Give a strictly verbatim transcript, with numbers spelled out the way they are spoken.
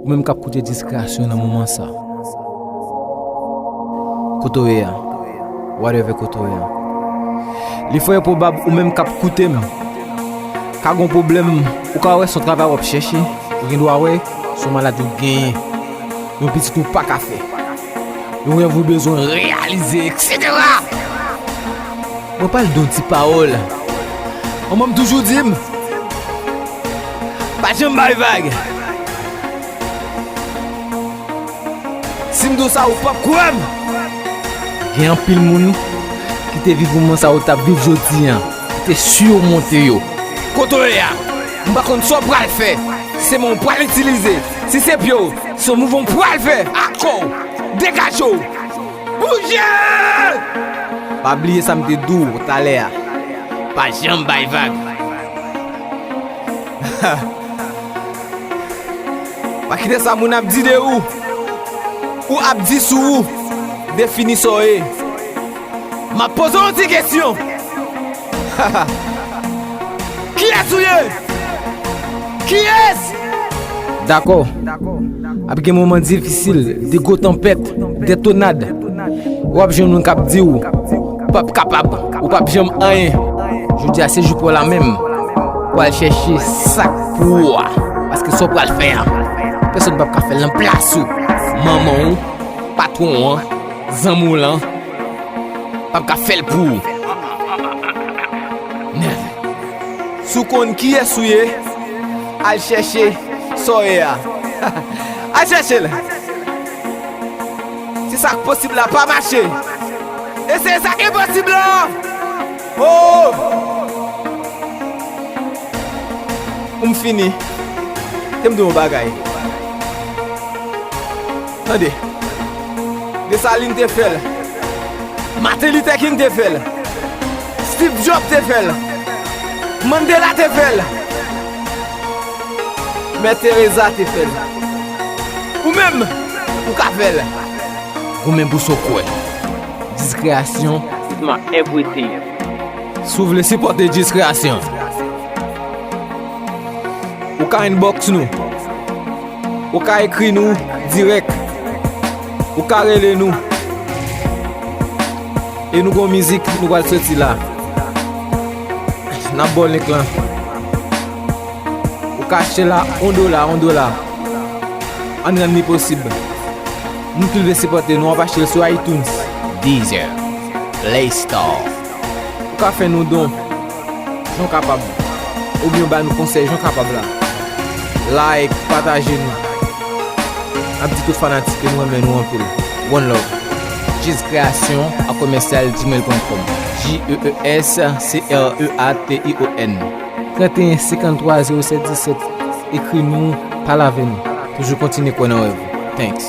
Ou menm k ap koute Djis Kreasyon nan moman sa. Kote w ye a? Whatever kote w ye a. Li fò e pwobab ou menm k ap koute m ka gen yon pwoblèm, ou ka wè se yon travay w ap chèche, ou gen dwa wè se yon maladi w genyen, yon pitit ou pa ka fè, yon rèv ou bezwen reyalize, etsetera. Mwen pral di yon ti pawòl. Manman m toujou di m, pa janm bay vag. Si m di w sa, ou p ap kwè m. Gen anpil moun ki te viv moman sa ou t ap viv jodi a, ki te simonte yo. Kote w ye a? M pa konn sa w pral fè. Se men w pral itilize. Si se pye w, se mouvman w pral fè. Akò w. Degaje w. Bouje! Pa bliye sa m te di w talè a. Pa janm bay vag. Pa kite sa moun ap di de ou, ou ap di sou ou, defini sa w ye. M ap poze w yon ti kesyon. Kiyès ou ye? Kiyès? Dakò. Ap gen moman difisil, de gwo tanpèt, de tonad. W ap jwenn moun k ap di w, ou p ap kapab, ou p ap janm anyen. Jodi a se jou pa w la menm. Ou al chèche sa k pou ou a. Paske sa w pral fè a, pèsonn p ap ka fè l nan plas ou. Manman w, patwon an, zanmi w lan, p ap ka fè l pou ou. Nève. Si w konn kiyès ou ye, al chèche sa w ye a. Al chèche l. Si sa k posib la pa mache, eseye sa k enposib la. Oh! Pou m fini, kite m di w yon bagay. Tande. Desalin te fè l. Martin Luther King te fè l. Steve Jobs te fè l. Mandela te fè l. Mè Teresa te fè l. Ou menm, ou ka fè l. Goumen pou sa w kwè. Djis Kreasyon is my everything. Si w vle sipòte Djis Kreasyon, ou ka inbox nou. Ou ka ekri nou dirèk. Ou ka rele nou. E nou gon mizik nou pral soti la. N ap ba w link lan. Ou ka achte la yon dola, yon dola. Ann rann li posib. Nou tout vle sipòte nou, w ap achte l sou iTunes, Deezer, Play Store. Ou ka fè nou don jan w kapab, oubyen w ba nou konsèy jan w kapab la. Like, pataje nou. N ap di tout fanatik yo nou renmen nou anpil. One love. Djis Kreasyon a commercial gmail point com. J E E S C R E A T I O N. Trant e en senkant twa zewo sèt disèt. Ekri nou, pale avè nou. Toujou kontinye kwè nan rèv ou. Thanks.